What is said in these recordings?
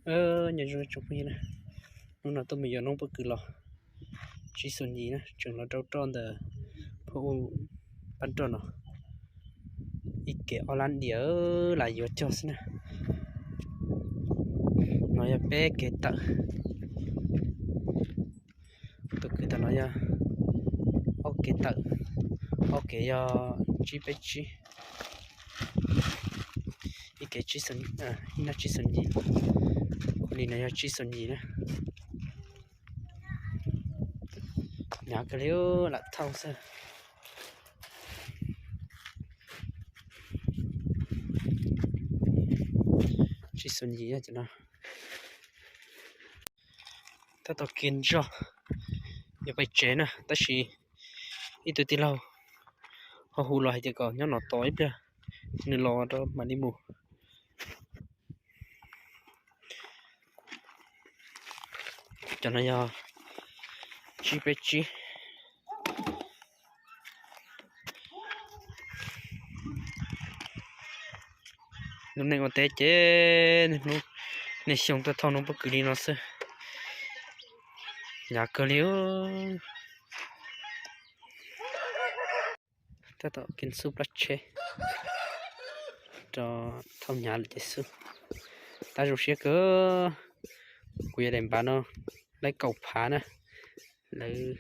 Nyob zoo tsoom phooj ywg na, hnub no tuaj mus yos noob pob kws los, tsib xuab yim na, tseem los rau roj ntawm phab u pab roj no, ib kev ob lab diam lam yuav cog xwb na. No yog peb kev tawm. Tus kws tom no yog ob kev tawm, ob kev yog tsib peb tsib, ib kev tsib, ib nab tsib xuab yim, ua li no yog tsib xuab yim na. Hnyav kawg li, lam thauj xwb. Tsib xuab yim no. Tab tom kiag zog yuav pais tsev na, tab sis ib tug tij laug ho hu los hais tias kom nyob no tos ib pliag, nws los rau mam li mus. Cov no yog tsib peb tsib. Lub neej ua teb ces niaj hnub niaj xyoo tuaj thauj noob pob kws li no xwb, hnyav kawg li. Tab tom kiag xub plab tsheb rau, thauj hnyav lawm ces xub. Tab zoo siab kawg, kuv yog daim npav no, laib kaum phav na, lawv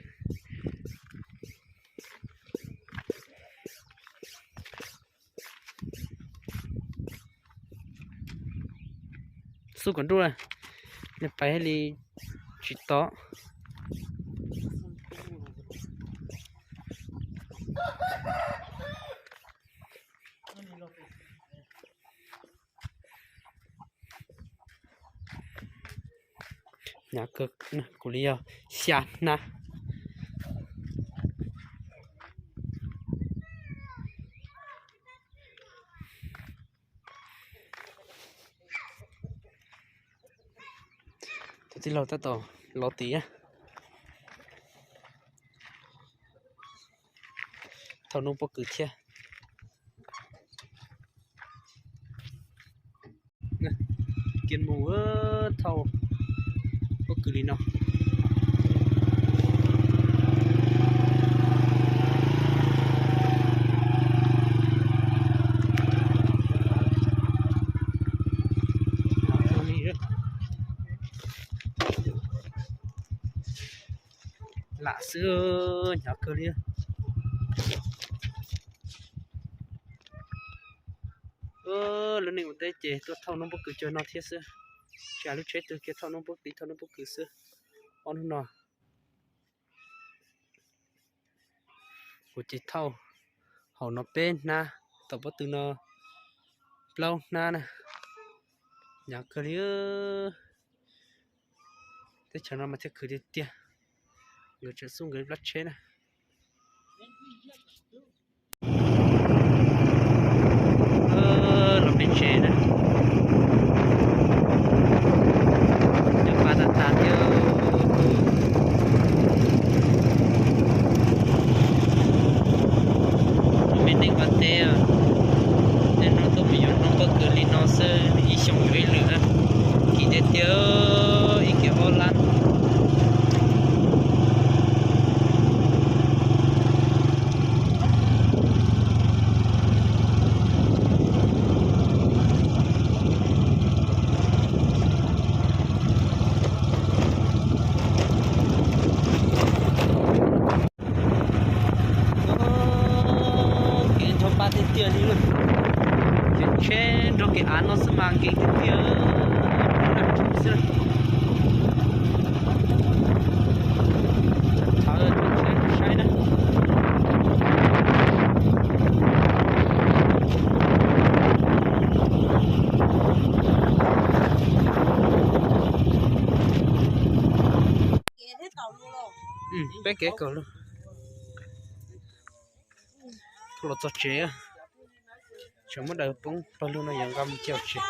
xub kom nruj na, nej pais li tsis tau. Hnyav kawg, kuv li yog xya hnab. Tus tij laug tab tom los tim, thauj noob pob kws thiab. Kiag mus thauj pob kws li no. Lam xwb, hnyav kawg li. Lub neej ua teb ces tuaj thauj noob pob kws cog no thiab xwb. Tsis hais lub tsheb twg kiag thauj noob pob kws, thauj noob pob kws xwb. Ob hnub no kuv ces thauj hauv no peb hnab, tom pob tw no plaub hnab na. Hnyav kawg li. Teb chaws no mas thiaj khwv tiag tiag, nkawd tseem xub nkawd plab tsheb na. Los peb tsev na, cov pa tas tas thiab. Lub me neej ua teb, niaj hnub tuaj mus yos noob pob kws li no xwb, ib xyoo yuav ib lwm na. Kim tiag tiag, ib kiag ob lab. Kev nrog pa tiag tiag li lawm. Ces tsheb nrog kev av no xwb mas nkees tiag tiag. Xwb, thaum tsheb saib na. Peb kev kaum lug los txog tsev, tseem muab daws poob pawg lug no yuav nqa mus cia tsev.